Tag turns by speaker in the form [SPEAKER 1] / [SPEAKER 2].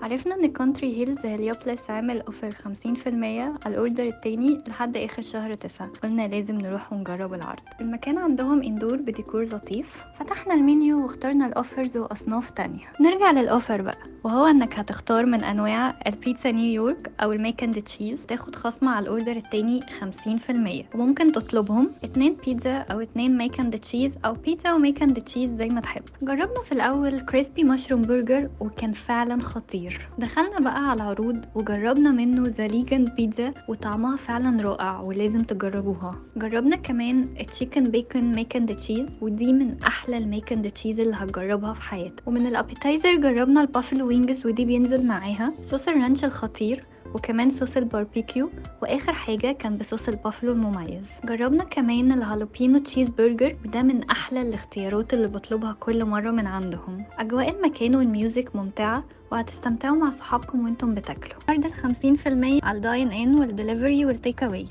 [SPEAKER 1] عرفنا ان Country Hills هليوبلس عامل offer 50% على ال order التاني لحد اخر شهر 9. قلنا لازم نروح ونجرب العرض. المكان عندهم indoor بديكور لطيف. فتحنا المنيو واخترنا ال offers واصناف تانية. نرجع لل offer بقى، وهو انك هتختار من انواع البيتزا نيويورك او ال mac and cheese، تاخد خصم على ال order التاني 50%، وممكن تطلبهم 2 بيتزا او 2 mac and cheese او بيتزا و mac and cheese زي ما تحب. جربنا في الاول crispy mushroom burger وكان فعلا خطير. دخلنا بقى على العروض وجربنا منه the legend pizza، وطعمها فعلا رائع ولازم تجربوها. جربنا كمان chicken bacon mac and cheese، ودي من احلى ال mac and cheese اللي هتجربها في حياتك. ومن ال appetizer جربنا ال buffalo wings، ودي بينزل معاها صوص ال ranch الخطير وكمان صوص الباربيكيو، واخر حاجة كان بصوص البافلو المميز. جربنا كمان ال jalapeno cheese burger، وده من احلى الاختيارات اللي بطلبها كل مرة من عندهم. اجواء المكان وال music ممتعة وهتستمتعوا مع صحابكم وانتم بتاكلوا. عرض 50% على ال dine in وال delivery وال take away.